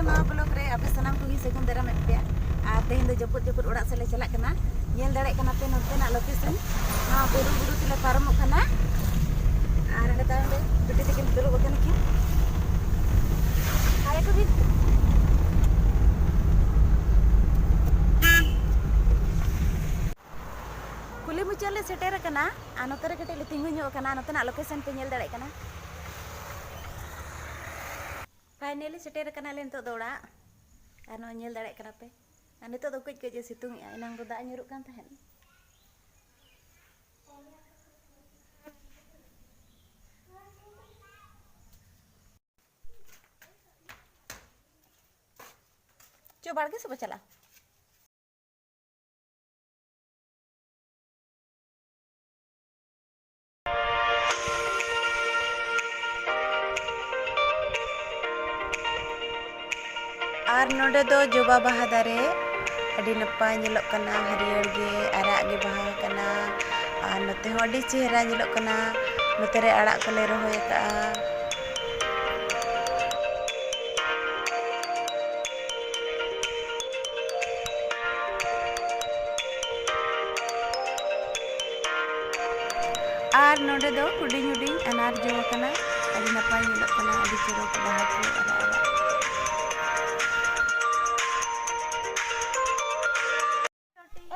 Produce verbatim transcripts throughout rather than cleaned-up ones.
ᱱᱚᱣᱟ ᱵᱞᱚᱜ ᱨᱮ ᱟᱯᱮ ᱥᱟᱱᱟᱢ ᱠᱚᱜᱮ ᱥᱟᱹᱜᱩᱱ ᱫᱟᱨᱟᱢᱮᱫ ᱯᱮᱭᱟ᱾ ᱟᱨ ᱛᱮᱦᱮᱧ ᱫᱚ ᱡᱟᱹᱯᱩᱫ ᱡᱟᱹᱯᱩᱫ ᱚᱲᱟᱜ ᱥᱮᱫ ᱞᱮ ᱪᱟᱞᱟᱜ ᱠᱟᱱᱟ᱾ ᱧᱮᱞ ᱫᱟᱲᱮᱭᱟᱜ ᱠᱟᱱᱟ ᱯᱮ ᱱᱚᱛᱮᱱᱟᱜ ᱞᱳᱠᱮᱥᱚᱱ, ᱱᱚᱣᱟ ᱵᱩᱨᱩ ᱵᱩᱨᱩ ᱛᱮᱞᱮ ᱯᱟᱨᱚᱢᱚᱜ ᱠᱟᱱᱟ᱾ ᱟᱨ ᱚᱸᱰᱮ ᱛᱟᱭᱚᱢ ᱨᱮ ᱵᱤᱴᱤ ᱛᱟᱹᱠᱤᱱ ᱫᱩᱲᱩᱵ ᱟᱠᱟᱱᱟ ᱠᱤᱱ᱾ ᱦᱟᱭ ᱟᱠᱚ ᱵᱤᱱ᱾ ᱠᱩᱞᱦᱤ ᱢᱩᱪᱟᱹᱫ ᱞᱮ ᱥᱮᱴᱮᱨ ᱟᱠᱟᱱᱟ᱾ ᱟᱨ ᱱᱚᱛᱮ ᱨᱮ ᱠᱟᱹᱴᱤᱡ ᱞᱮ ᱛᱤᱸᱜᱩ ᱧᱚᱜ ᱟᱠᱟᱱᱟ᱾ ᱱᱚᱛᱮᱱᱟᱜ ᱞᱳᱠᱮᱥᱚᱱ ᱯᱮ ᱧᱮᱞ ᱫᱟᱲᱮᱭᱟᱜ ᱠᱟᱱᱟ᱾ ᱯᱷᱟᱭᱱᱮᱞᱤ ᱥᱮᱴᱮᱨ ᱟᱠᱟᱱᱟᱞᱮ ᱱᱤᱛᱚᱜ ᱫᱚ ᱚᱲᱟᱜ᱾ ᱟᱨ ᱱᱚᱜᱼᱚᱭ ᱧᱮᱞ ᱫᱟᱲᱮᱭᱟᱜ ᱠᱟᱱᱟ ᱯᱮ, ᱟᱨ ᱱᱤᱛᱚᱜ ᱫᱚ ᱠᱟᱹᱡ ᱠᱟᱹᱡ ᱮ ᱥᱤᱛᱩᱝ ᱮᱜᱼᱟ, ᱮᱱᱟᱝ ᱫᱚ ᱫᱟᱜ ᱧᱩᱨᱩᱜ ᱠᱟᱱ ᱛᱟᱦᱮᱸᱫ᱾ ᱪᱚ, ᱵᱟᱲᱜᱮ ᱥᱮᱫ ᱵᱚ ᱪᱟᱞᱟᱜᱼᱟ᱾ ᱟᱨ ᱱᱚᱰᱮ ᱫᱚ ᱡᱚᱵᱟ ᱵᱟᱦᱟ ᱫᱟᱨᱮ ᱟᱹᱰᱤ ᱱᱟᱯᱟᱭ ᱧᱮᱞᱚᱜ ᱠᱟᱱᱟ, ᱦᱟᱹᱨᱭᱟᱹᱲ ᱜᱮ, ᱟᱨᱟᱜ ᱜᱮ ᱵᱟᱦᱟ ᱠᱟᱱᱟ᱾ ᱟᱨ ᱱᱚᱛᱮ ᱦᱚᱸ ᱟᱹᱰᱤ ᱪᱮᱦᱨᱟ ᱧᱮᱞᱚᱜ ᱠᱟᱱᱟ᱾ ᱱᱚᱛᱮ ᱨᱮ ᱟᱲᱟᱜ ᱠᱚᱞᱮ ᱨᱚᱦᱚᱭ ᱟᱠᱟᱜᱼᱟ᱾ ᱟᱨ ᱱᱚᱰᱮ ᱫᱚ ᱦᱩᱰᱤᱧ ᱦᱩᱰᱤᱧ ᱟᱱᱟᱨ ᱡᱚ ᱟᱠᱟᱱᱟ, ᱟᱹᱰᱤ ᱱᱟᱯᱟᱭ ᱧᱮᱞᱚᱜ ᱠᱟᱱᱟ, ᱟᱹᱰᱤ ᱪᱚᱨᱚᱠ ᱵᱟᱦᱟ ᱠᱚ ᱟᱨᱟᱜ ᱟᱨᱟᱜ᱾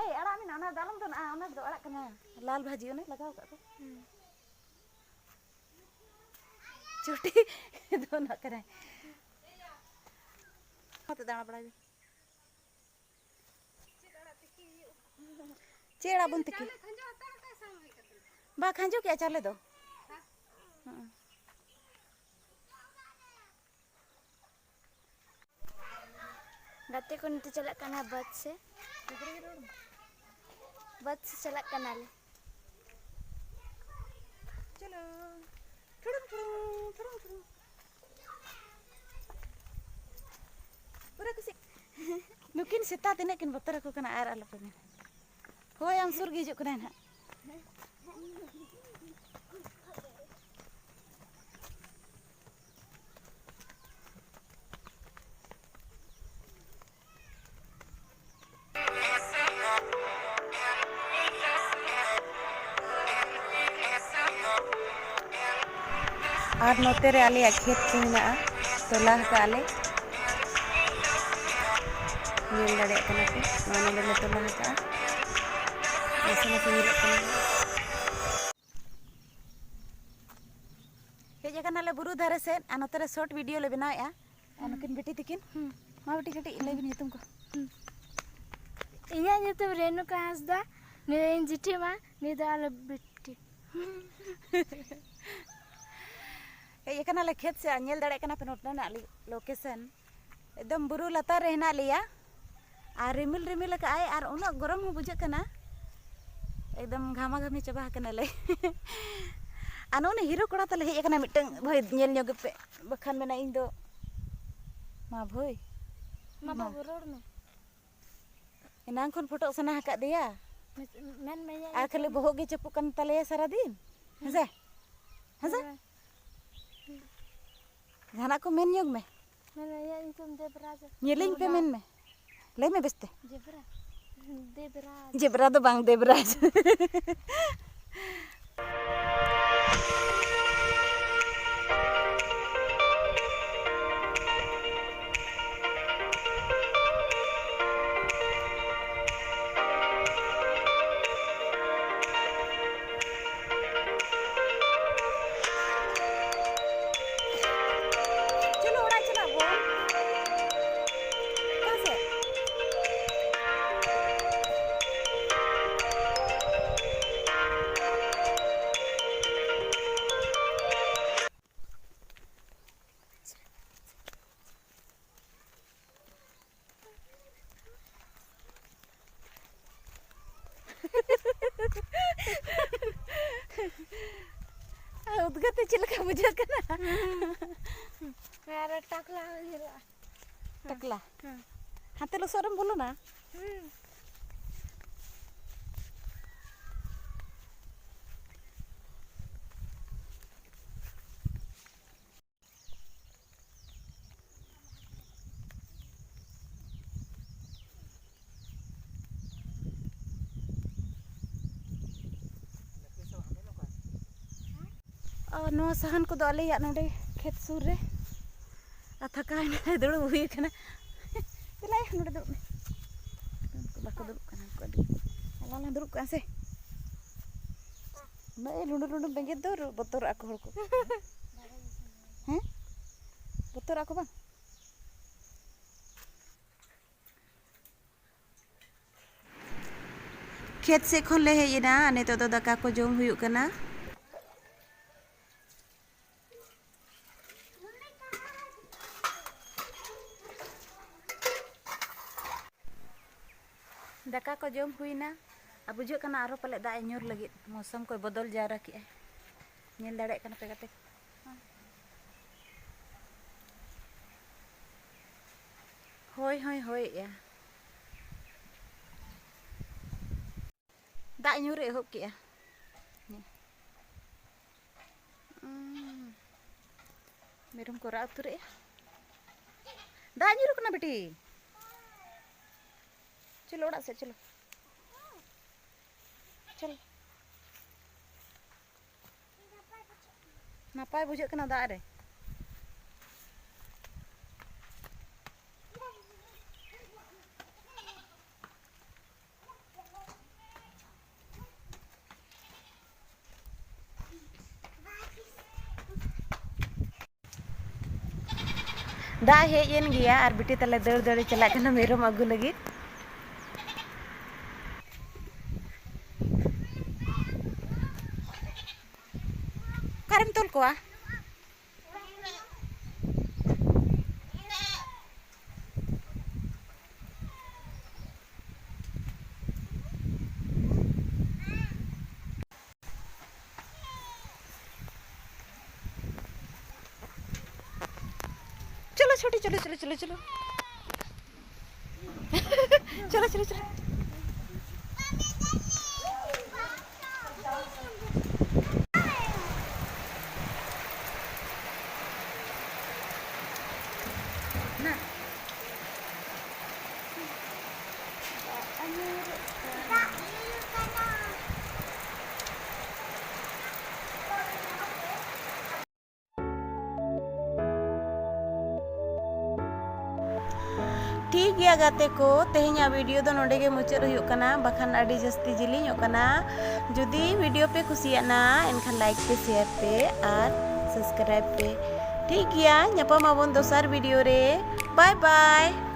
ᱮᱭ, ᱟᱲᱟᱜ ᱢᱮᱱᱟᱜᱼᱟ, ᱚᱱᱟ ᱫᱚ ᱟᱞᱚᱢ ᱫᱚᱱᱟᱜᱼᱟ, ᱚᱱᱟ ᱫᱚ ᱟᱲᱟᱜ ᱠᱟᱱᱟ, ᱞᱟᱞ ᱵᱷᱟᱹᱡᱤ ᱚᱱᱮ ᱞᱟᱜᱟᱣ ᱠᱟᱜ ᱠᱚ᱾ ᱪᱩᱴᱤ ᱫᱚᱱᱟᱜ ᱠᱟᱱᱟᱭ᱾ ᱚᱱᱟᱛᱮ ᱫᱟᱬᱟ ᱵᱟᱲᱟᱭ ᱢᱮ᱾ ᱪᱮᱫ ᱟᱲᱟᱜ ᱵᱚᱱ ᱛᱤᱠᱤ? ᱵᱟ, ᱠᱷᱟᱸᱡᱚ ᱠᱮᱜᱼᱟ ᱪᱟᱣᱞᱮ ᱫᱚ᱾ ᱦᱮᱸ᱾ ᱜᱟᱛᱮ ᱠᱚ ᱱᱤᱛᱚᱜ ᱪᱟᱞᱟᱜ ᱠᱟᱱᱟ ᱵᱟᱥ ᱥᱮ᱾ ᱵᱟᱥ ᱥᱮ ᱪᱟᱞᱟᱜ ᱠᱟᱱᱟᱞᱮ᱾ ᱪᱚᱞᱚ᱾ ᱴᱷᱩᱲᱩᱝ, ᱴᱷᱩᱲᱩᱝ, ᱴᱷᱩᱲᱩᱝ, ᱴᱷᱩᱲᱩᱝ᱾ ᱯᱩᱨᱟᱹ ᱠᱩᱥᱤ᱾ ᱱᱩᱠᱤᱱ ᱥᱮᱛᱟ ᱛᱤᱱᱟᱹᱜ ᱠᱤᱱ ᱵᱚᱛᱚᱨ ᱟᱠᱚ ᱠᱟᱱᱟ, ᱟᱨ ᱟᱞᱚᱯᱮ ᱢᱮᱱᱟ᱾ ᱦᱳᱭ, ᱟᱢ ᱥᱩᱨ ᱜᱮ ᱦᱤᱡᱩᱜ ᱠᱟᱱᱟᱭ ᱱᱟᱦᱟᱜ᱾ ᱟᱨ ᱱᱚᱛᱮ ᱨᱮ ᱟᱞᱮᱭᱟᱜ ᱠᱷᱮᱛ ᱠᱚ ᱢᱮᱱᱟᱜᱼᱟ, ᱛᱚᱞᱟ ᱟᱠᱟᱫᱼᱟ ᱞᱮ᱾ ᱧᱮᱞ ᱫᱟᱲᱮᱭᱟᱜ ᱠᱟᱱᱟ ᱯᱮ, ᱱᱚᱣᱟ ᱱᱚᱰᱮ ᱞᱮ ᱛᱚᱞᱟ ᱟᱠᱟᱫᱼᱟ᱾ ᱱᱟᱥᱮ ᱱᱟᱥᱮ ᱧᱮᱞᱚᱜ ᱠᱟᱱᱟ᱾ ᱦᱮᱡ ᱟᱠᱟᱱᱟᱞᱮ ᱵᱩᱨᱩ ᱫᱷᱟᱨᱮ ᱥᱮᱫ, ᱟᱨ ᱱᱚᱛᱮ ᱨᱮ short video ᱞᱮ ᱵᱮᱱᱟᱣᱮᱫᱼᱟ᱾ ᱟᱨ ᱱᱩᱠᱤᱱ ᱵᱤᱴᱤ ᱛᱟᱹᱠᱤᱱ, ᱦᱩᱸ᱾ ᱢᱟ ᱵᱤᱴᱤ ᱠᱟᱹᱴᱤᱡ ᱞᱟᱹᱭ ᱵᱤᱱ ᱧᱩᱛᱩᱢ ᱠᱚ᱾ ᱦᱩᱸ᱾ ᱤᱧᱟᱹᱜ ᱧᱩᱛᱩᱢ ᱨᱮᱱᱩᱠᱟ ᱦᱟᱸᱥᱫᱟ, ᱱᱩᱭ ᱫᱚ ᱤᱧ ᱡᱤᱴᱷᱤ ᱢᱟ, ᱱᱩᱭ ᱫᱚ ᱟᱞᱮ ᱵᱤᱴᱤ᱾ ᱦᱮᱡ ᱟᱠᱟᱱᱟᱞᱮ ᱠᱷᱮᱛ ᱥᱮᱫ, ᱧᱮᱞ ᱫᱟᱲᱮᱭᱟᱜ ᱠᱟᱱᱟ ᱯᱮ ᱱᱚᱛᱮᱱᱟᱜ location᱾ ᱮᱠᱫᱚᱢ ᱵᱩᱨᱩ ᱞᱟᱛᱟᱨ ᱨᱮ ᱦᱮᱱᱟᱜ ᱞᱮᱭᱟ᱾ ᱟᱨ ᱨᱤᱢᱤᱞ ᱨᱤᱢᱤᱞ ᱟᱠᱟᱫ ᱟᱭ, ᱟᱨ ᱩᱱᱟᱹᱜ ᱜᱚᱨᱚᱢ ᱦᱚᱸ ᱵᱩᱡᱷᱟᱹᱜ ᱠᱟᱱᱟ᱾ ᱮᱠᱫᱚᱢ ᱜᱷᱟᱢᱟ ᱜᱷᱟᱢᱤ ᱪᱟᱵᱟ ᱟᱠᱟᱱᱟᱞᱮ᱾ ᱟᱨ ᱱᱩᱜᱼᱩ ᱱᱩᱭ ᱦᱤᱨᱳ ᱠᱚᱲᱟ ᱛᱟᱞᱮ ᱦᱮᱡ ᱟᱠᱟᱱᱟ ᱢᱤᱫᱴᱟᱝ, ᱵᱷᱟᱹᱭ ᱧᱮᱞ ᱧᱚᱜ ᱯᱮ, ᱵᱟᱠᱷᱟᱱ ᱢᱮᱱᱟ ᱤᱧ ᱫᱚ ᱢᱟ ᱵᱷᱟᱹᱭ᱾ ᱢᱟ ᱢᱟ᱾ ᱵᱟᱹᱵᱩ, ᱨᱚᱲ ᱢᱮ᱾ ᱮᱱᱟᱝ ᱠᱷᱚᱱ ᱯᱷᱳᱴᱳᱜ ᱥᱟᱱᱟ ᱟᱠᱟᱫ ᱫᱮᱭᱟ᱾ ᱢᱮ-, ᱢᱮᱱ ᱢᱮ, ᱤᱧᱟᱹᱜ ᱟᱨ ᱠᱷᱟᱹᱞᱤ ᱧᱩᱛᱩᱢ᱾ ᱵᱚᱦᱚᱜ ᱜᱮ ᱪᱟᱯᱚᱜ ᱠᱟᱱ ᱛᱟᱞᱮᱭᱟ ᱥᱟᱨᱟᱫᱤᱱ᱾ ᱦᱮᱸᱥᱮ? ᱦᱮᱸᱥᱮ? ᱦᱮᱸ᱾ ᱡᱟᱦᱟᱱᱟᱜ ᱠᱚ ᱢᱮᱱ ᱧᱚᱜᱽ ᱢᱮ᱾ ᱢᱮᱱ ᱢᱮ, ᱤᱧᱟᱹᱜ ᱧᱩᱛᱩᱢ ᱫᱮᱵᱽᱨᱟᱡᱽ ᱧᱮᱞᱤᱧ ᱯᱮ, ᱢᱩᱨᱢᱩ᱾ ᱢᱮᱱ ᱢᱮ᱾ ᱞᱟᱹᱭ ᱢᱮ ᱵᱮᱥᱛᱮ᱾ ᱡᱮᱵᱽᱨᱟ᱾ ᱫᱮᱵᱽᱨᱟᱡᱽ᱾ ᱡᱮᱵᱽᱨᱟ ᱫᱚ ᱵᱟᱝ, ᱫᱮᱵᱽᱨᱟᱡᱽ᱾ ᱪᱚᱞᱚ, ᱚᱲᱟᱜ ᱪᱟᱞᱟᱜ ᱵᱚᱱ᱾ ᱚᱠᱟ ᱥᱮᱫ? ᱩᱫᱽᱜᱟᱹᱨ ᱛᱮ ᱪᱮᱫ ᱞᱮᱠᱟ ᱵᱩᱡᱷᱟᱹᱜ ᱠᱟᱱᱟ? ᱦᱩᱸ᱾ ᱟᱨ ᱴᱟᱠᱞᱟ ᱦᱚᱸ ᱧᱮᱞᱚᱜᱼᱟ᱾ ᱴᱟᱠᱞᱟ? ᱦᱮᱸ᱾ ᱦᱟᱱᱛᱮ ᱞᱚᱥᱚᱫ ᱨᱮᱢ ᱵᱚᱞᱚᱱᱟ? ᱦᱩᱸ᱾ ᱟᱨ ᱱᱚᱣᱟ ᱥᱟᱦᱟᱱ ᱠᱚᱫᱚ ᱟᱞᱮᱭᱟᱜ ᱱᱚᱰᱮ ᱠᱷᱮᱛ ᱥᱩᱨ ᱨᱮ᱾ ᱟᱨ ᱛᱷᱟᱠᱟᱣ ᱮᱱᱟᱞᱮ, ᱫᱩᱲᱩᱵ ᱦᱩᱭ ᱟᱠᱟᱱᱟ᱾ ᱫᱮᱞᱟᱭᱟ, ᱱᱚᱰᱮ ᱫᱩᱲᱩᱵ ᱢᱮ᱾ ᱩᱱᱠᱩ ᱵᱟᱠᱚ ᱫᱩᱲᱩᱵ ᱠᱟᱱᱟ, ᱩᱱᱠᱩ ᱟᱹᱰᱤ ᱟᱞᱟᱝ ᱞᱟᱝ ᱫᱩᱲᱩᱵ ᱠᱚᱜᱼᱟ ᱥᱮ᱾ ᱩᱱᱟᱹᱜ ᱮ ᱞᱩᱸᱰᱩ ᱞᱩᱸᱰᱩ ᱵᱮᱸᱜᱮᱫ ᱫᱚ, ᱵᱚᱛᱚᱨᱚᱜᱼᱟ ᱠᱚ ᱦᱚᱲ ᱠᱚ᱾ ᱦᱮᱸ? ᱵᱚᱛᱚᱨᱚᱜᱼᱟ ᱠᱚ ᱵᱟᱝ? ᱠᱷᱮᱛ ᱥᱮᱫ ᱠᱷᱚᱱ ᱞᱮ ᱦᱮᱡ ᱮᱱᱟ᱾ ᱱᱤᱛᱚᱜ ᱫᱚ ᱫᱟᱠᱟ ᱠᱚ ᱡᱚᱢ ᱦᱩᱭᱩᱜ ᱠᱟᱱᱟ᱾ ᱫᱟᱠᱟ ᱠᱚ ᱡᱚᱢ ᱦᱩᱭᱱᱟ᱾ ᱟᱨ ᱵᱩᱡᱷᱟᱹᱜ ᱠᱟᱱᱟ ᱟᱨᱦᱚᱸ ᱯᱟᱞᱮ ᱫᱟᱜ ᱮ ᱧᱩᱨ ᱞᱟᱹᱜᱤᱫ, ᱢᱳᱥᱚᱢ ᱠᱚᱭ ᱵᱚᱫᱚᱞ ᱡᱟᱣᱨᱟ ᱠᱮᱜᱼᱟᱭ᱾ ᱧᱮᱞ ᱫᱟᱲᱮᱭᱟᱜ ᱠᱟᱱᱟ ᱯᱮ ᱜᱟᱛᱮ ᱠᱚ? ᱦᱳᱭ ᱦᱚᱸᱭ ᱦᱚᱭᱮᱜᱼᱟ᱾ ᱫᱟᱜ ᱧᱩᱨ ᱮ ᱮᱦᱚᱵ ᱠᱮᱜᱼᱟ᱾ ᱩᱸ᱾ ᱢᱮᱨᱚᱢ ᱠᱚ ᱨᱟᱜ ᱩᱛᱟᱹᱨᱮᱜᱼᱟ᱾ ᱫᱟᱜ ᱧᱩᱨᱩᱜ ᱠᱟᱱᱟ ᱵᱤᱴᱤ᱾ ᱪᱚᱞᱚ ᱚᱲᱟᱜ ᱥᱮᱫ ᱪᱚᱞᱚ᱾ ᱪᱚᱞᱚ᱾ ᱱᱟᱯᱟᱭ ᱵᱩᱡᱷᱟᱹᱜ ᱠᱟᱱᱟ ᱫᱟᱜ ᱨᱮ᱾ ᱫᱟᱜ ᱦᱮᱡ ᱮᱱ ᱜᱮᱭᱟ ᱟᱨ ᱵᱤᱴᱤ ᱛᱟᱞᱮ ᱫᱟᱹᱲ ᱫᱟᱹᱲᱮ ᱪᱟᱞᱟᱜ ᱠᱟᱱᱟ ᱢᱮᱨᱚᱢ ᱟᱹᱜᱩ ᱞᱟᱹᱜᱤᱫ᱾ ᱚᱠᱟᱨᱮᱢ ᱛᱚᱞ ᱠᱚᱣᱟ? चलो छोटी, चलो, चलो, चलो, चलो। चलो, चलो, चलो। ᱴᱷᱤᱠ ᱜᱮᱭᱟ ᱜᱟᱛᱮ ᱠᱚ, ᱛᱮᱦᱮᱧᱟᱜ video ᱫᱚ ᱱᱚᱰᱮ ᱜᱮ ᱢᱩᱪᱟᱹᱫ ᱦᱩᱭᱩᱜ ᱠᱟᱱᱟ, ᱵᱟᱠᱷᱟᱱ ᱟᱹᱰᱤ ᱡᱟᱹᱥᱛᱤ ᱡᱤᱞᱤᱧᱚᱜ ᱠᱟᱱᱟ᱾ ᱡᱩᱫᱤ video ᱯᱮ ᱠᱩᱥᱤᱭᱟᱜᱼᱟ, ᱮᱱᱠᱷᱟᱱ like ᱯᱮ, share ᱯᱮ ᱟᱨ subscribe ᱯᱮ᱾ ᱴᱷᱤᱠ ᱜᱮᱭᱟ, ᱧᱟᱯᱟᱢ ᱟᱵᱚᱱ ᱫᱚᱥᱟᱨ video ᱨᱮ᱾ Bye bye᱾